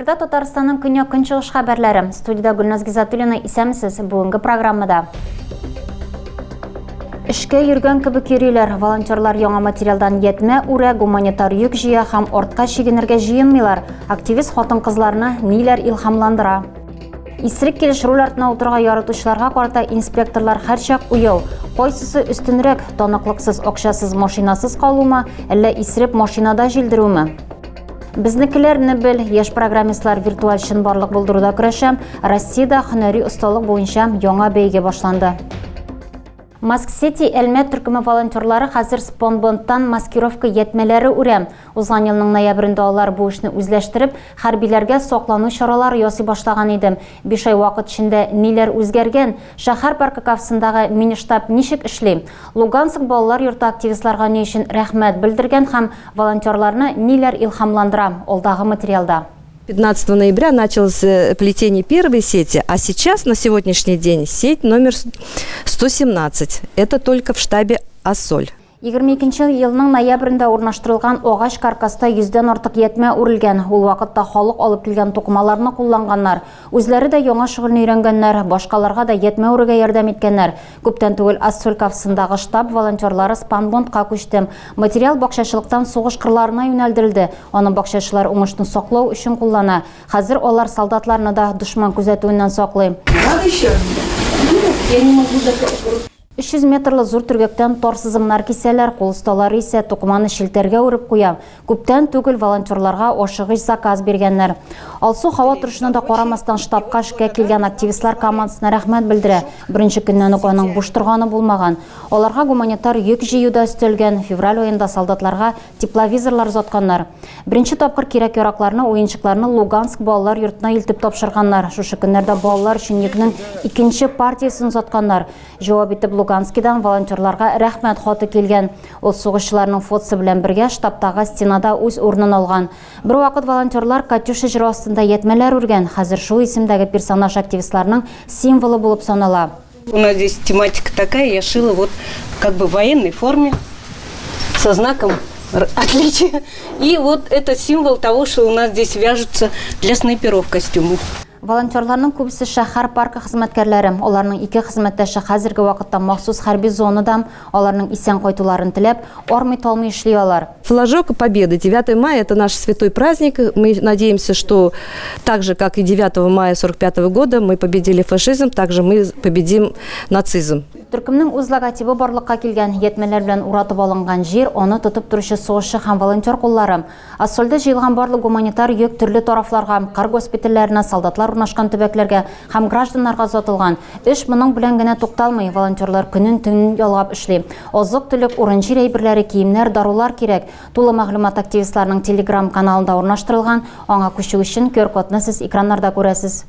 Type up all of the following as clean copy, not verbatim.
Эфирда Татарстанның көньяк-көнчыгыш хәбәрләре. Студиядә Гөлназ Гизатуллина. Исәнмесез. Бүгенге программада. Эшкә йөргән кебек йөриләр. Волонтерлар яңа материалдан ятмә үрә, гуманитар йөк җыя һәм артка чигенергә җыенмыйлар. Активист хатын-кызларны ниләр илһамландыра? Исерек килеш руль артына утырырга яратучыларга карата инспекторлар һәрчак уяу. Кайсысы өстенрәк, таныклыксыз, акчасыз, машинасыз калумы, әллә исереп машинада җилдерүме? Безнекеләрне бел, яшь программистлар виртуаль чынбарлык булдыруда көрәшә. Россиядә һөнәри осталык буенча яңа бәйге башланды. Маск-Сити Әлмәт төркеме волонтерлары хәзер спонбондтан маскировка ятьмәләре үрә. Узган елның ноябрендә алар бу эшне үзләштереп, хәрбиләргә саклану чаралары ясый башлаган иде. Биш ай вакыт эчендә ниләр үзгәргән? Шәһәр паркы кафесындагы мини-штаб ничек эшли? Луганск балалар йорты активистларга ни өчен рәхмәт белдергән һәм волонтерларны ниләр илһамландыра? Алдагы материалда. 15 ноября началось э, плетение первой сети, а сейчас, на сегодняшний день, сеть номер 117. Это только в штабе «Ассоль». 22 елның ноябрендә урнаштырылган агач каркаста йөздән артык ятьмә үрелгән. Ул вакытта халык алып килгән тукымаларны кулланганнар. Үзләре дә яңа шөгыльне өйрәнгәннәр, башкаларга да ятьмә үрергә ярдәм иткәннәр. Күптән түгел Ассоль кафесындагы штаб волонтерлары спанбондка күчте. Материал бакчачылыктан сугыш кырларына юнәлдерелде. Аны бакчачылар уңышны саклау өчен куллана. Хәзер алар солдатларны да дошман күзәтүеннән саклый. Надо еще? Я не могу закрыть. 300 метрлы зур төргәктән тар сызымнар кисәләр, кул осталары исә тукыманы челтәргә үреп куя. Күптән түгел волонтерларга ашыгыч заказ биргәннәр. Алсу һава торышына да карамастан штабка эшкә килгән активистлар командасына рәхмәт белдерә. Беренче көннән үк аның буш торганы булмаган. Аларга гуманитар йөк җыю да өстәлгән, февраль аенда солдатларга тепловизорлар озатканнар. Беренче тапкыр кирәк-яракларны, уенчыкларны Луганск балалар йортына илтеп тапшырганнар. Шушы көннәрдә балалар өчен йөкнең икенче партиясен озатканнар. Җавап итеп Луганскидан волонтерларга рәхмәт хаты килгән. Ул сугышчыларның фотосы белән бергә штабтагы стенада үз урынын алган. Бервакыт волонтерлар Катюша җыры астында ятьмәләр үргән, хәзер шул исемдәге персонаж активистларның символы булып санала. У нас здесь тематика такая, я шила вот как бы в военной форме, со знаком отличия. И вот это символ того, что у нас здесь вяжутся для снайперов костюмы. Волонтерларның күбесе шәһәр паркы хезмәткәрләре. Аларның ике хезмәттәше хәзерге вакытта махсус хәрби зонада. Аларның исән кайтуларын теләп, армый-талмый эшли алар. Флажок Победы. 9 мая – это наш святой праздник. Мы надеемся, что так же, как и 9 мая 45 года мы победили фашизм, также мы победим нацизм. Төркемнең үз логотибы барлыкка килгән. Ятьмәләр белән уратып алынган җир, аны тотып торучы сугышчы һәм волонтер куллары. Ассольдә җыелган барлык гуманитар йөк төрле тарафларга, кыр госпитальләренә, солдатлар урнашкан төбәкләргә һәм гражданнарга озатылган. Эш моның белән генә тукталмый, волонтерлар көнен-төнен ялгап эшли. Азык-төлек, урын-җир әйберләре, киемнәр, дарулар кирәк. Тулы мәгълүмат активистларның Telegram-каналында урнаштырылган, аңа күчү өчен QR-кодны сез экраннарда күрәсез.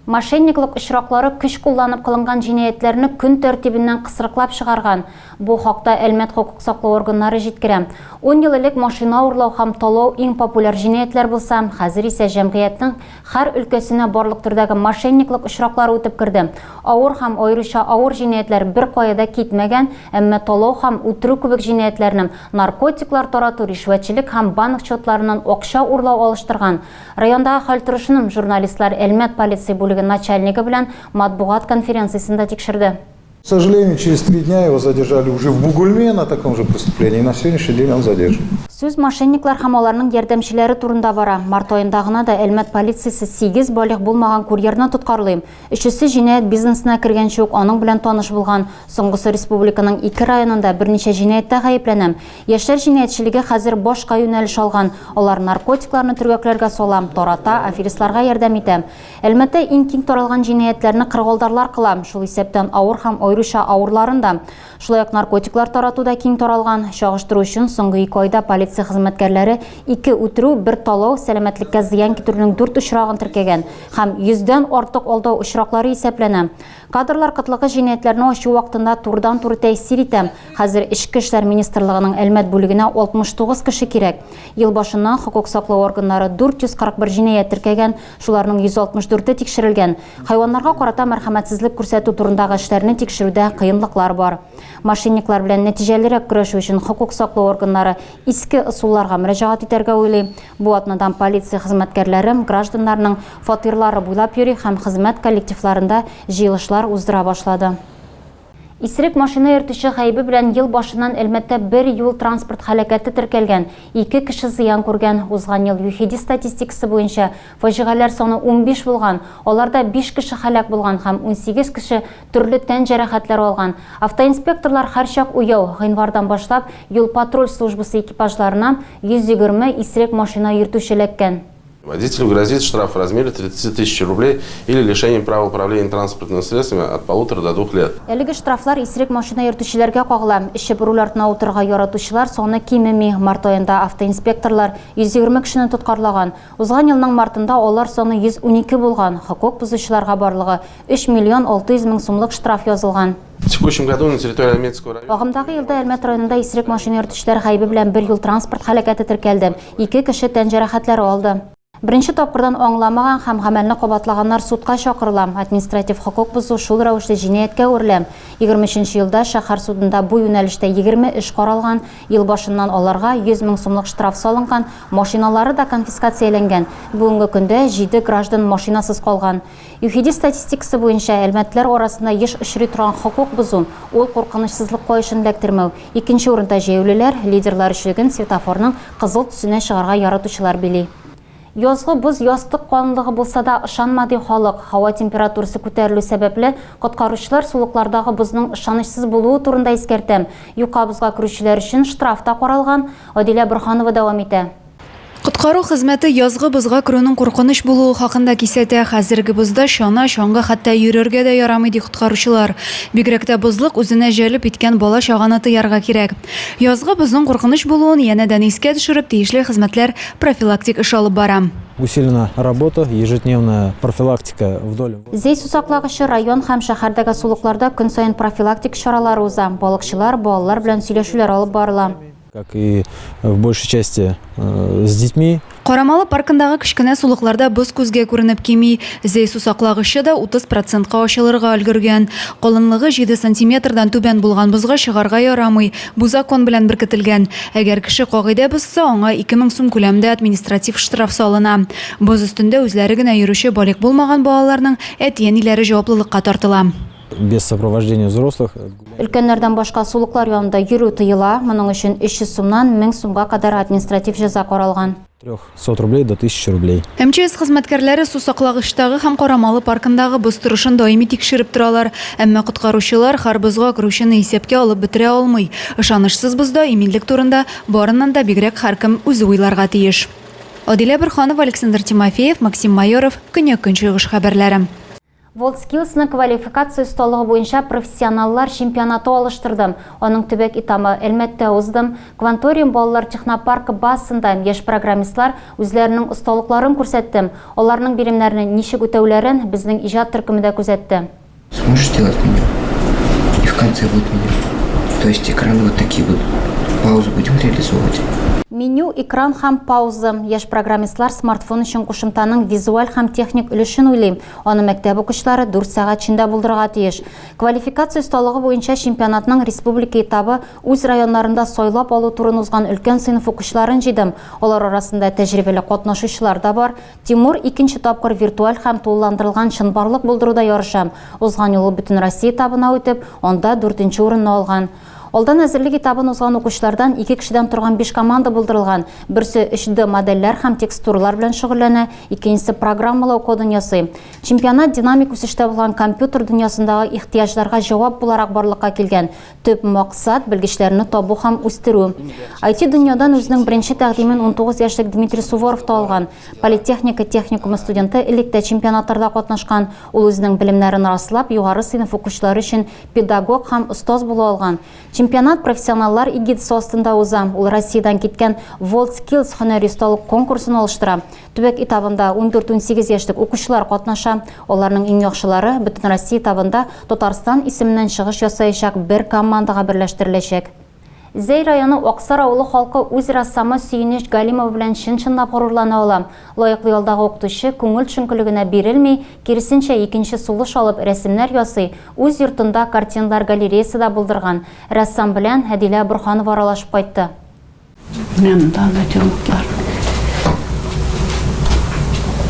Мошенниклык очраклары көч кулланып кылынган җинаятьләрне көн тәртибеннән кысрыклап чыгарган. Бу хакта Әлмәт хокук саклау органнары җиткерә. Ун ел элек машина урлау һәм талау иң популяр җинаятьләр булса, хәзер исә җәмгыятьнең һәр өлкәсенә барлык төрдәге мошенниклык очраклары үтеп керде. Авыр һәм аеруча авыр җинаятьләр беркая да китмәгән, әмма талау һәм үтерү кебек җинаятьләрне наркотиклар тарату, ришвәтчелек һәм банк счетларыннан акча урлау алыштырган. Райондагы хәл торышын журналистлар Әлмәт полиция бүлеге начальнигы белән матбугат конференциясендә тикшерде. К сожалению, через три дня его задержали уже в Бугульме на таком же преступлении, и на сегодняшний день он задержан. Сүз мошенниклар һәм аларның ярдәмчеләре турында бара. Март аенда гына да Әлмәт полициясе сигез балигъ булмаган курьерны тоткарлый. Өчесе җинаять бизнесына кергәнче үк аның белән таныш булган. Соңгысы республиканың ике районында берничә җинаятьтә гаепләнә. Яшьләр җинаятьчелеге хәзер башка юнәлеш алган. Алар наркотикларны төргәкләргә сала, тарата, аферистларга ярдәм итә. Әлмәттә иң киң таралган җинаятьләрне кырыгалдарлар кыла, шул исәптән авыр һәм аеруча авырларын да. Шулай ук наркотиклар тарату да киң таралган. Чагыштыру өчен, соңгы ике айда полиция хезмәткәрләре ике үтерү, бер талау, сәламәтлеккә зыян китерүнең дүрт очрагын теркәгән һәм йөздән артык алдау очраклары исәпләнә. Кадрлар кытлыгы җинаятьләрне ачу вакытында турыдан-туры тәэсир итә. Хәзер Эчке эшләр министрлыгының Әлмәт бүлегенә 69 кеше кирәк. Ел башыннан хокук саклау органнары 441 җинаять теркәгән, шуларның 164-е тикшерелгән. Хайваннарга карата мәрхәмәтсезлек күрсәтү турындагы эшләрне тикшерүдә кыенлыклар бар. Мошенниклар белән нәтиҗәлерәк көрәшү өчен хокук саклау органнары иске ысулларга мөрәҗәгать итәргә уйлый. Бу атнадан полиция хезмәткәрләре гражданнарның фатирлары буйлап йөри һәм хезмәт коллективларында җыелышлар уздыра башлады. Исерек машина йөртүче гаебе белән ел башыннан Әлмәттә бер юл-транспорт һәлакәте теркәлгән, ике кеше зыян күргән. Узган ел ЮХИДИ статистикасы буенча, фаҗигаләр саны 15 булган, аларда биш кеше һәлак булган һәм 18 кеше төрле тән җәрәхәтләре алган. Автоинспекторлар һәрчак уяу, гыйнвардан башлап, юл-патруль службасы экипажларына 120 исерек машина йөртүче эләккән. Водителю грозит штраф в размере 30 тысяч рублей или лишение права управления транспортными средствами от полутора до двух лет. Әлеге штрафлар исерек машина йөртүчеләргә кагыла. Эчеп руль артына утырырга яратучылар саны кимеми. Март аенда автоинспекторлар 120 кешене тоткарлаган. Узган елның мартында алар саны 112 булган. Хокук бозучыларга барлыгы 3 миллион 600 мең сумлык штраф язылган. В текущем году на территории Альметьевского района... Агымдагы елда Әлмәт районында исерек машина йөртүчеләр гаебе белән бер юл-транспорт һәлакәте теркәлде. Ике кеше тән җәрәхәтләре алды. Беренче тапкырдан аңламаган һәм гамәлне кабатлаганнар судка чакырыла. Административ хокук бозу шул рәвешле җинаятькә әверелә. 23 нче елда шәһәр судында бу юнәлештә 20 эш каралган. Ел башыннан аларга 100 мең сумлык штраф салынган, машиналары да конфискацияләнгән. Бүгенге көндә җиде граждан машинасыз калган. ЮХИДИ статистикасы буенча, әлмәтлеләр арасында еш очрый торган хокук бозу, ул куркынычсызлык каешын эләктермәү. Икенче урында җәяүлеләр, лидерлар өчлеген светофорның кызыл төсенә чыгарга яратучылар били. Язгы боз ястык калынлыгы булса да, ышанма, ди халык. Һава температурасы күтәрелү сәбәпле, коткаручылар сулыклардагы бозның ышанычсыз булуы турында искәртә. Юка бозга керүчеләр өчен штраф та каралган. Адилә Борһанова дәвам итә. Коткару хезмәте язгы бозга керүнең куркыныч булуы хакында кисәтә. Хәзерге бозда чана, чаңгы, хәтта йөрергә дә ярамый, ди коткаручылар. Бигрәк тә бозлык үзенә җәлеп иткән бала-чаганы тыярга кирәк. Язгы бозның куркыныч булуын янәдән искә төшереп, тиешле хезмәтләр профилактик эш алып бара. Усилена работа, ежедневная профилактика вдоль. Зәй сусаклагычы район һәм шәһәрдәге сулыкларда көн саен профилактик чаралар уза. Балыкчылар, балалар белән сөйләшүләр алып барыла. Как и в большей части с детьми. Карамалы паркындагы кечкенә сулыкларда боз күзгә күренеп кими. Зәй сусаклагычы да 30 процентка ачылырга өлгергән. Калынлыгы җиде сантиметрдан түбән булган бозга чыгарга ярамый. Бу закон белән беркетелгән. Әгәр кеше кагыйдә бозса, аңа 2000 сум күләмендә административ штраф салына. Боз өстендә үзләре генә йөрүче балигъ булмаган балаларның әти-әниләре җаваплылыкка тартыла. Без сопровождения взрослых. Өлкәннәрдән башка сулыклар янында йөрү тыела. Моның өчен 300 сумнан 1000 сумга кадәр административ җәза каралган. 300 рублей до 1000 рублей. МЧС хезмәткәрләре сусаклагычтагы һәм Карамалы паркындагы боз торышын даими тикшереп торалар. Әмма коткаручылар һәр бозга керүчене исәпкә алып бетерә алмый. Ышанычсыз бозда иминлек турында барыннан да бигрәк һәркем үзе уйларга тиеш. Адилә Борһанова, Александр Тимофеев, Максим Майоров, Көньяк-Көнчыгыш хәбәрләре. WorldSkills-ны квалификация осталыгы буенча профессионаллар чемпионаты алыштырды. Аның төбәк этабы Әлмәттә узды. Кванториум балалар технопаркы базасында яшь программистлар үзләренең осталыкларын күрсәтте. Аларның биремнәрне ничек үтәүләрен безнең иҗат төркеме дә күзәтте. Сможешь сделать меню? И в конце будет меню. То есть экраны вот такие будут. Паузу будем реализовывать. Меню, экран һәм пауза. Яшь программистлар смартфон өчен кушымтаның визуаль һәм техник өлешен уйлый. Аны мәктәп укучылары дүрт сәгать эчендә булдырырга тиеш. Квалификация осталыгы буенча чемпионатның республика этабы үз районнарында сайлап алу турын узган өлкән сыйныф укучыларын җыйды. Алар арасында тәҗрибәле катнашучылар да бар. Тимур икенче тапкыр виртуаль һәм тулыландырылган чынбарлык булдыруда ярыша. Узган юлы Бөтенроссия этабына үтеп, анда дүртенче урынны алган. Алдан әзерлек этабын узган укучылардан ике кешедән торган биш команда булдырылган. Берсе 3D модельләр һәм текстуралар белән шөгыльләнә, икенчесе программалау кодын ясый. Чемпионат динамик үсештә булган компьютер дөньясындагы ихтыяҗларга җавап буларак барлыкка килгән. Төп максат, белгечләрне табу һәм үстерү. IT-дөньядан үзенең беренче тәкъдимен 19 яшьлек Дмитрий Суворов та алган. Политехника техникумы студенты элек тә чемпионатларда катнашкан. Ул үзенең белемнәрен раслап, югары сыйныф укучылары өчен педагог һәм остаз була алган. Чемпионат профессионаллар эгидасы астында уза. Ул Россиядән киткән WorldSkills һөнәри осталык конкурсын алыштыра. Төбәк этабында 14-18 яшьлек укучылар катнаша. Аларның иң яхшылары Бөтенроссия этабында Татарстан исеменнән чыгыш ясаячак бер командага берләштереләчәк. Зәй районы Аксар авылы халкы үз рәссамы Сөенеч Галимова белән чын-чынлап горурлана ала. Лаеклы ялдагы укытучы күңел төшенкелегенә бирелми, киресенчә, икенче сулыш алып, рәсемнәр ясый, үз йортында картиналар галереясы да булдырган. Рәссам белән Әдилә Борһанова аралашып кайтты. Менә монда натюрмортлар.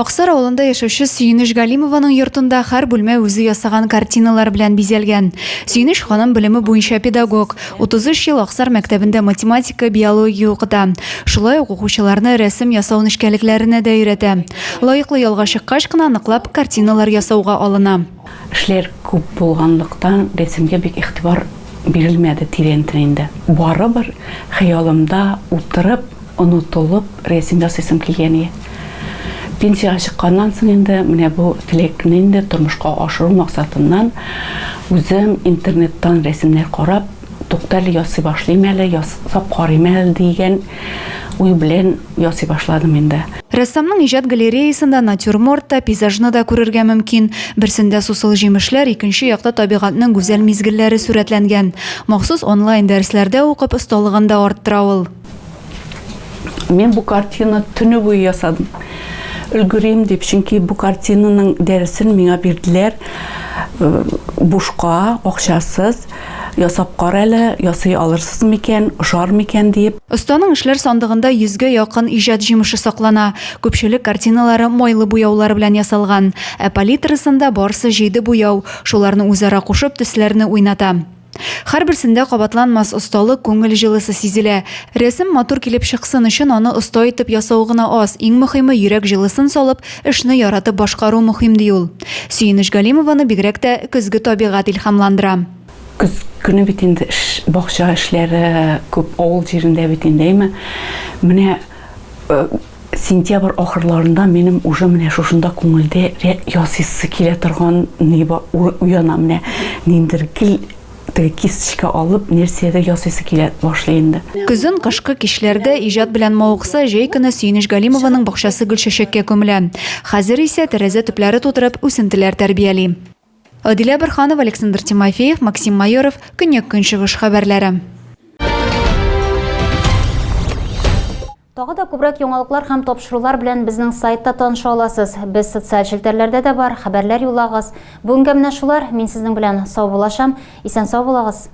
Аксар авылында яшәүче Сөенеч Галимованың йортында һәр бүлмә үзе ясаган картиналар белән бизәлгән. Сөенеч ханым белеме буенча педагог. 33 ел Аксар мәктәбендә математика, биология укыта. Шулай ук укучыларны рәсем ясау нечкәлекләренә дә өйрәтә. Лаеклы ялга чыккач кына ныклап картиналар ясауга алына. Эшләр күп булганлыктан, рәсемгә бик игътибар бирелмәде тирәнтен инде. Барыбер хыялымда утырып, онытылып рәсем ясыйсым килгән ие. Пенсиягә чыкканнан соң инде менә бу теләкне инде тормышка ашыру максатыннан үзем интернеттан рәсемнәр карап, туктале, ясый башлыйм әле, ясап карыйм әле дигән уй белән ясый башладым инде. Рәссамның иҗат галереясында натюрморт та, пейзажны да күрергә мөмкин. Берсендә сусыл җимешләр, икенче якта табигатьнең гүзәл мизгелләре сурәтләнгән. Махсус онлайн дәресләрдә укып, осталыгын да арттыра ул. Мин бу картина төне буе ясадым. Өлгерим дип, чөнки бу картинаның дәресен миңа бирделәр э, бушка, акчасыз. Ясап кара әле, ясый алырсыз микән, ошар микән диеп. Останың эшләр сандыгында йөзгә якын иҗат җимеше саклана. Күпчелек картиналары майлы буяулар белән ясалган. Ә палитрасында барсы җиде буяу. Шуларны үзара кушып, төсләрне уйната. Һәрберсендә кабатланмас осталык, күңел җылысы сизелә. Рәсем матур килеп чыксын өчен аны оста итеп ясау гына аз, иң мөхиме йөрәк җылысын салып, эшне яратып башкару мөхим, ди ул. Сөенеч Галимованы бигрәк тә көзге табигать илһамландыра. Көз көне бит инде эш, бакча эшләре күп авыл җирендә бит инде, әйме? Менә э, сентябрь ахырларында минем уже менә шушында күңелдә ясыйсы килә торган ни уяна менә ниндер гел теге кисточка алып нәрсәдер ясыйсы килә башлый инде. Көзен кышкы кичләрдә иҗат белән мавыкса, җәй көне Сөенеч Галимованың бакчасы гөлчәчәккә күмелә. Хәзер исә тәрәзә төпләре тутырып үсентеләр тәрбияли. Адилә Борһанова, Александр Тимофеев, Максим Майоров, Көньяк-Көнчыгыш хәбәрләре. Тагы да күбрәк яңалыклар һәм тапшырулар белән безнең сайтта таныша аласыз. Без социаль челтәрләрдә дә бар, хәбәрләр юллагыз. Бүгенгә менә шулар, мин сезнең белән саубуллашам. Исән-сау булыгыз.